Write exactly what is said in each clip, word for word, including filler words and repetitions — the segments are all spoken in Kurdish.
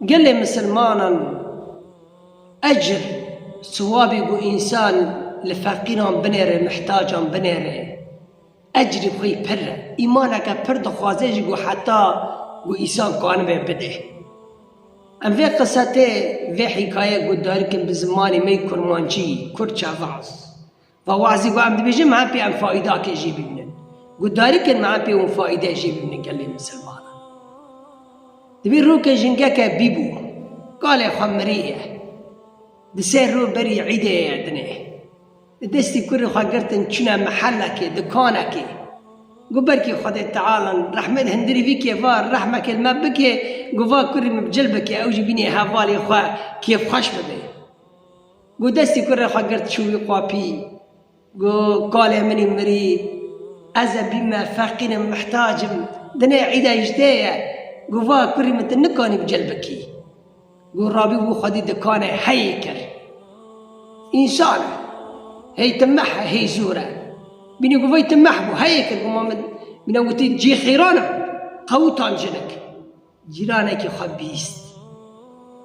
Gelê misilmanan ecr, siwabî ku însan li feqîran binêre, mihtacan binêre, ecrî xwe yî pir e. Îmaneke pir dixwaze jî ku heta ku însan kanibe bide. Em vê qisetê, vê hîkaye guhdarî kin bi zimanê me yî kurmancî, kurd çavaz. Va wazî ku em dibêjin, me pê em faîdakê jê bibînin. Guhdarî kin, me pê hûn faîdeyê jê bibînin gelê misilmanan. Dibê rokê jingeke bîbû, kalê xwe miriye. Di sê rû berî îdê ye dinê. Di destî kurê xwe girtin çûne mehelekê, dikanekê. Got belkî Xwedê Teala rehmet hundirî vî kê va rehmekê li me bike, got va kurê min bi cil bike, ew jî bînê hevalê xwe kêfxweş bibe. Got destî kurê xwe girt çû wî qapî. Got kalê min î mirî, ez ê bîme feqîr im, mihtac im. Dinê îda îjdê ye. Got va kurê min tu nikanî bi cil bikî. Got rabî bû xwedî dikanê heyê kir. Însan e. Hey timeh e, hey zor e. Bînî got vay timeh bû, heyê kir. Got ma min, min e gotî cê xêran im. Qewtan jinik. Cîranekî xwe bihîst.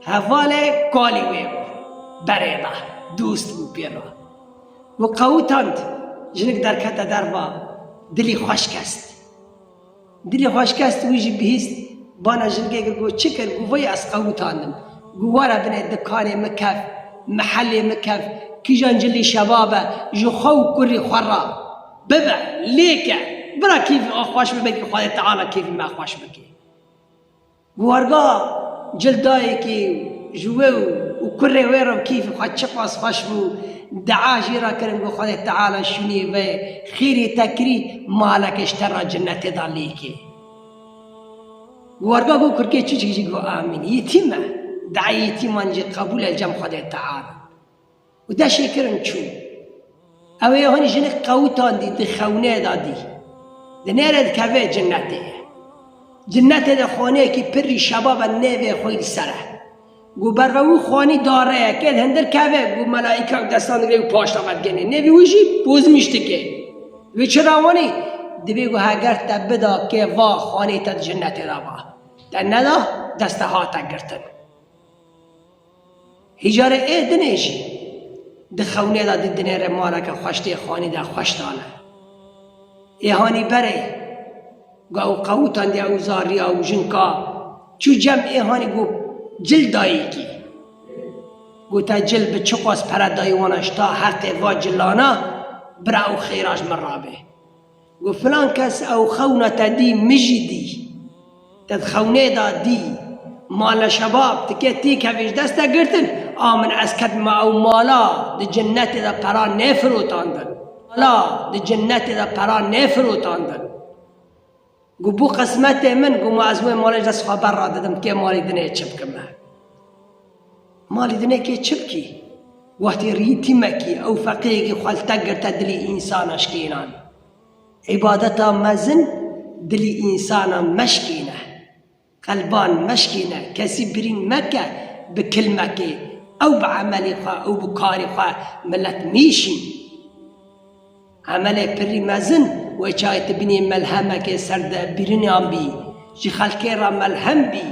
Hevalê kalî wê bû. Berê da. Dost bû pê re. Got qewitand. Jinik derkete derva. Dilî xweş kest. Dilî xweş kest, wî jî bihîst. Bana jinikê kir, got çi kir? Got vay ez qewitandim. Got were binê dikanê min kef, mehelê min kef, kîjan cilî şebab e, ji xwe û kurî xwe re bibe, lêke, bira kêfî xwe xweş bibe, kî Xwedê Teala kêfî me xweş bike. Got werga cil dayê kî ji wê û, û kurê wê re kêfî xwe çiqas xweş bû, dua jê re kirin, got Xwedê Teala şûnê ve xêrê te kirî, maleke ji te re cinnetê de lêke. Got werga got kurkê çiçik jî got amîn. Yetîm e. Dua yetîman jî qebûl e li cem Xwedê Teala. Û deşê kirin çûn. Ew ê hanî jinik qewitandî di xewnê de dî. Di nêre dikeve cinnetê ye. Cinnetê de xaneyekî pirî şebab e, nêvê xwe li ser e. Got berve wî xanî dareyeke di hindir keve, got melaîke û destan digire û paşta ve digene. Nêvê wî jî pozmiş dike. Wê çi rawanî? Dibê got heger te bida kê va xanê te di cinnetê de ba. Te neda, dest te hate girtin. Hîcarê ê dinê jî di xewnê de di dinê re maleke xweş tê xanî de xweş dane. Ê hanî berê, ga ew qewitandî ew zariya û jinka çû cem ê hanî got cil dayîkî. Got te cil bi çiqas pere dayî wana ji ta heqê va cilana bira ew xêra ji min rabe. Got filan kes ew xewna te dî, min jî dî. Te di xewnê de dî. Mala şebab, ti kê têkevê ji dest te girtin. A min ez ketime ew mala, di cinnetê de pera nêfirotandin. Mala, di cinnetê de pera nêfirotandin. Got bû qismetê min, got ma ez wê malê ji dest xwe ber radidim, kê malê dinê çi bikime? Malê dinê kê çi bikî? Wextê rî tîmekî, ew feqiyekî xwe li te girte dilî însana şikênan. Îbadeta mezin dilî însana meşkêne. Qelban meşkêne, kesî birîn meke bi kilmekê. Ew bi emelê xwe, ew bi karê xwe milet nîşîn. Emelê pirî mezin wê çaxê tu binê melhemekê ser de birînan bî, ji xelkê re melhem bî,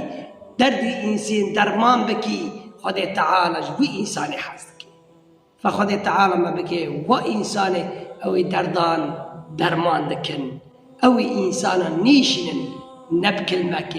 derdî însên derman bikî, Xwedê Teala ji wî însanê hez dike. Fe Xwedê Teala me bike wa însanê ew ê derdan derman dikin. Ew ê însanan nêşînin ne bi kilmekê,